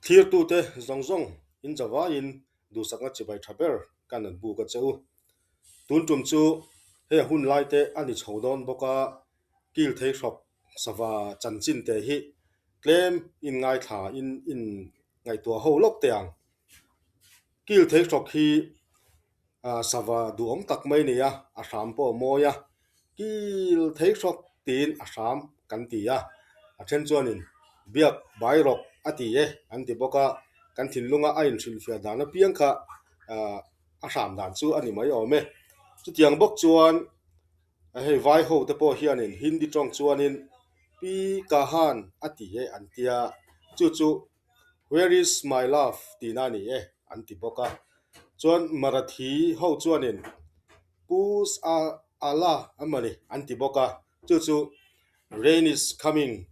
Thlirtute zawng zawng in zavaiin duhsakna chibai tha ber kan an buk a che u. Tun tum chu hei a hun lai te a ni chho dawn bawk a, kil thei hrawk sava chanchin te hi tlem in ngaithla in in ngaihtuah ho lawk teh ang. Kil thei hrawk hi sava duhawm tak mai a ni a, a hram pawh a mawi a, kil thei hrawk tiin a hram kan ti a, a then chuanin biak bai rawk a ti e an ti bawk a, kan thinlunga a inhrilhfiah dan apiang kha a hram dan chu a ni mai awm e. Chutiang bawk chuan hei vai ho te pawh hianin Hindi tawng chuanin Pi Kahan a ti e an tia, chu chu Where is my love tihna a ni e an ti bawk a. Chuan Marathi ho chuanin Pus a ala amawni an ti bawk a, chu chu Rain is coming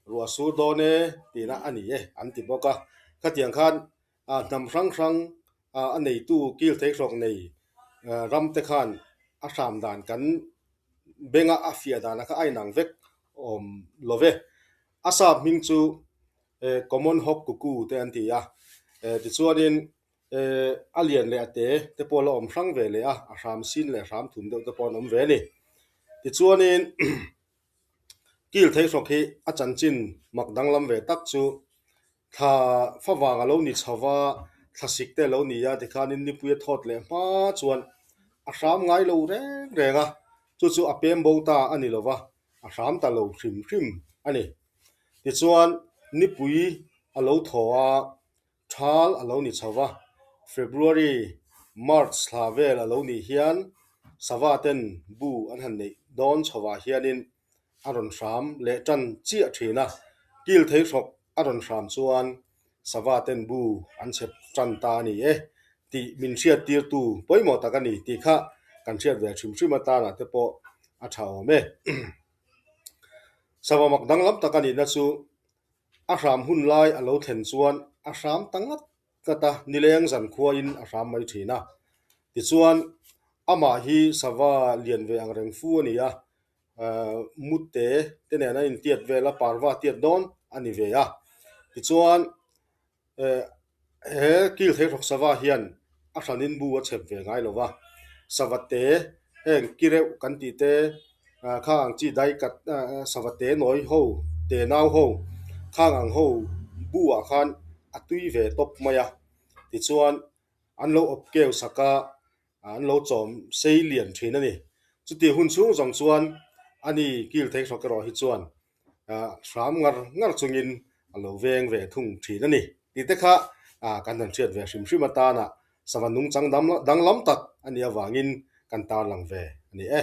ruah sur dawn e tihna a ni e an ti bawk a. Khatiang khan hnam hrang hrang a neitu kil thei hrawk nei ram te khan a hram dan kan benga a fiah dan kha a inang vek awm lo ve. A sap hming chu Common Hawk Cuckoo te an ti a, tichuanin a lian leh a te te pawh la awm hrang ve leh a, a hram sin leh hram thum deuh te pawh an awm ve a ni. Tichuanin kil thei hrawk hi a chanchin mak danglam ve tak chu thla favang a lo ni chho va, thlasik te a lo ni a, tikhanin nipui a thawt leh hma chuan a hram ngai lo reng reng a, chu chu a pem bo ta a ni lo va, a hram ta lo hrim hrim a ni. Tichuan, nipui a lo thaw a, thal a lo ni chho va, February, March thla vel a lo nih hian sava ten bu an han neih dawn chhovah hianin a rawn hram leh tan chiah thin a, kil thei hrawk a rawn hram chuan sava ten bu an chep tan ta a ni e tih min hriat tirtu pawimawh tak a ni tih kha kan hriat ve hrim hrim atanah te pawh a tha awm e. Sava mak danglam tak a nihna chu a hram hun lai a lo thlen chuan a hram ta ngat ngat a, nileng zan khuain a hram mai thin a. Tichuan amah hi sava lian ve ang reng fu a ni a, mute te nen a intiat vel a, parva tiat dawn a ni ve a. Tichuan he kil thei hrawk sava hian a hranin bu a chhep ve ngai lo va, sava te heng ki reuh kan tih te khang ang chi dai kat sava te nawi ho te nau ho khang ang ho bu ah khan a tui ve tawp mai a. Tichuan an lo awp keu sak a. An lo chawm sei lian thin a ni. Chuti hun chhung zawng chuan a ni kil thei hrawk erawh hi chuan hram ngar ngar chungin a lo veng ve thung thin a ni tih te kha kan han hriat ve hrim hrim atana sava nungchang danglam tak a nih avangin kan tarlang ve a ni e.